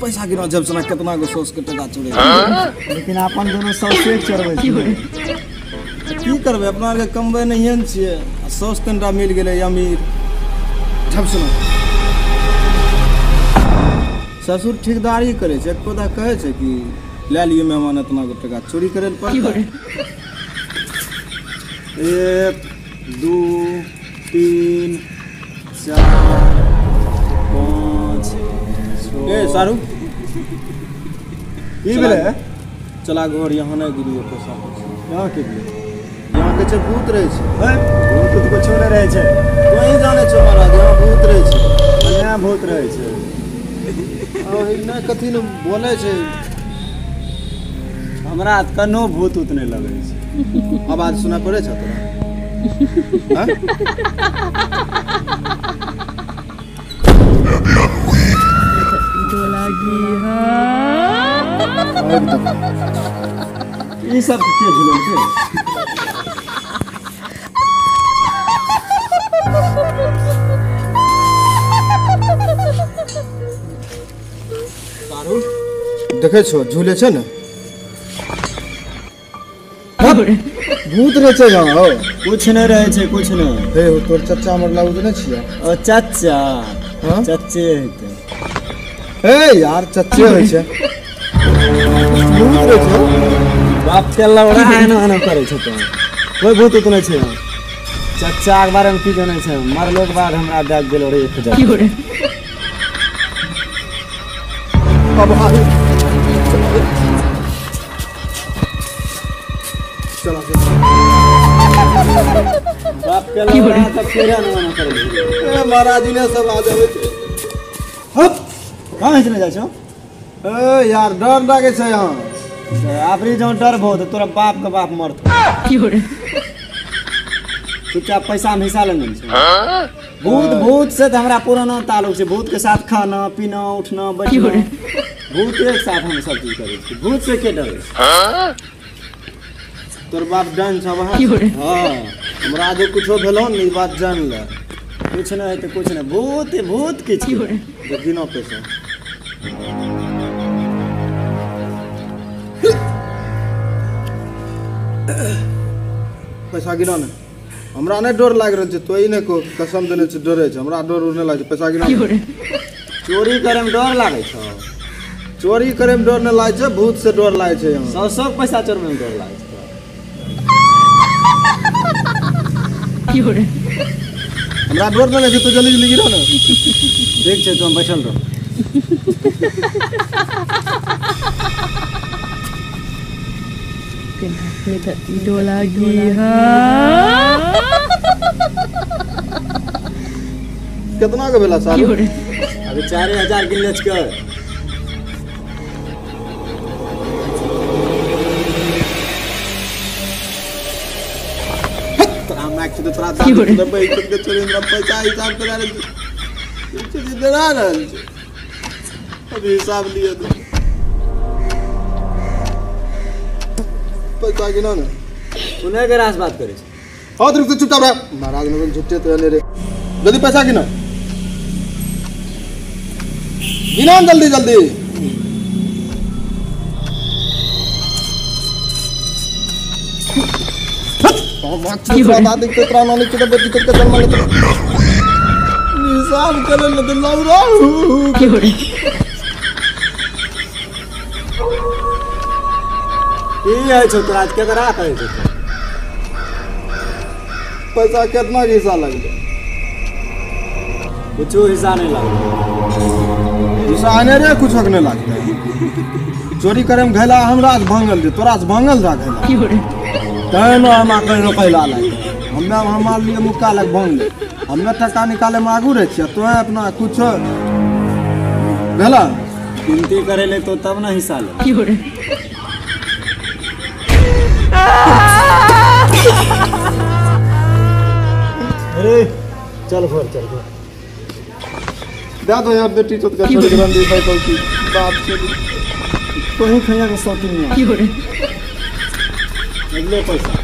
पैसा गिरा जब से कितना गो सोच के टका चोरी, लेकिन अपन दोनों सौ से चोरबै छी। की करबै, अपना आरके कमबै नहिए ने छियै। आ सौस तनिटा मिल गेलै अमीर। जब सुनो ससुर ठेकेदारी करै छै, एको दा कहै छै कि लए लियौ मेहमान एतना गो टका, चोरी करै लए पड़तै। 1 2 3 4 5 6। ए सारू की भेलै? चला घर, यहाँ नहि गिरियो पैसा। यहाँ के भेलै? यहाँ के छै भूत रहै छै। भूत तऽ कुछो नहि रहै छै। तोही जानै छौ महाराज, यहाँ भूत रहै छै। बढ़िआँ भूत रहै छै। नहि कथी ने बोलै छै। हमरा कनो भूत उत नहि लगै छै। आवाज सुना पड़ै छौ तोरा? ई सब के झुलल छै? सारू देखै छौ झूले छै ने, भूत रहै छै यहाँ। हो कुछ नहि रहै छै, कुछ नहि। हे हो तोर चचा हमर लागू तऽ नहि छियै? ओ चचा, चचे हेतै। हे यार चचे होइ छै, भूत रहै छै। बाप के लौड़ा एना एना करै छै। तो कोइ भूत उत नहि छै। चचा के बारे में की जानै छै? मरलो के बाद हमरा दए गेल रहै 1000। अब चला बाप के लौड़ा तऽ फेर एना एना करै छै। ए महाराज ने सब आ जाबै छै। हप कहाँ चले जाइ छौ? ए यार डर लागै छै यहाँ। आपरी जो डर भो तो तोरा बाप के बाप मरतो। चुपचाप पैसा में हिस्सा लेने छै। भूत भूत से तो हमरा पुराना ताल्लुक छै। भूत के साथ खाना पीना उठना बैठना, भूत के साथ हम सब चीज करै छी। भूत से के डरै छै? तोर बाप जान छ वहाँ? हाँ हमरा जे कुछो भेलो ने ई बात जान ले। कुछ नहि हेतै, कुछ नहि। भूत भूत की छियै? गिनो पैसा। पैसा गिनो ने, हमरा नहि डर लागि रहल छै। तोही नहि को कसम देने छै डरे छै, हमरा डर उर नहि लागै छै। पैसा गिनो। चोरी करे में डर लागै छौ? चोरी करे में डर नहि लागै छै, भूत से डर लागै छै। यहाँ सौ सौ पैसा चोरबै में डर लागै छै। हमरा डर नहि लागै छै, तो जल्दी जल्दी गिरो ने। ठीक छै, तुम बैठल रहो। कितना के भेला साहब? अभी 4000 गिनले छियै। तोरा माइक से तोरा दादी के पैसा के चोरी हमरा पैसा हिसाब करा रहल छै, डरा रहल छै। अभी हिसाब लिअ तो पैसा गिनो ने। सुनै के रास बात करै छै। हाँ तो चुपचाप रह महाराज, ने झूठे तो रे। जल्दी पैसा गिनो, गिनो जल्दी जल्दी। हिसाब करे ले तो लौरा। की होइ छौ तोरा? केकरा कहै छौ? पैसा कितना के हिस्सा लगलै? कुछो हिस्सा नहि लगलै। हिस्सा आने रे कुछो के नहि लागतै। चोरी करे में घैला हमरा से भांगल जे, तोरा से भांगल जा घैला। तैं ने हमरा कहीं कैला लागतै। हमे हमार लिए मुक्का लग भांग ले, हमे टका निकाले में आगू रहै छियै, तोहे अपना कुछो भेला गिनती करे ले तो तब ना हिस्सा ले। अरे चल घर चल घर। दे दो यार बेटी चोत के छोड़ रंदी भाई तो की बाप चली। तोही खैया के शौकीन नहीं। ले पैसा।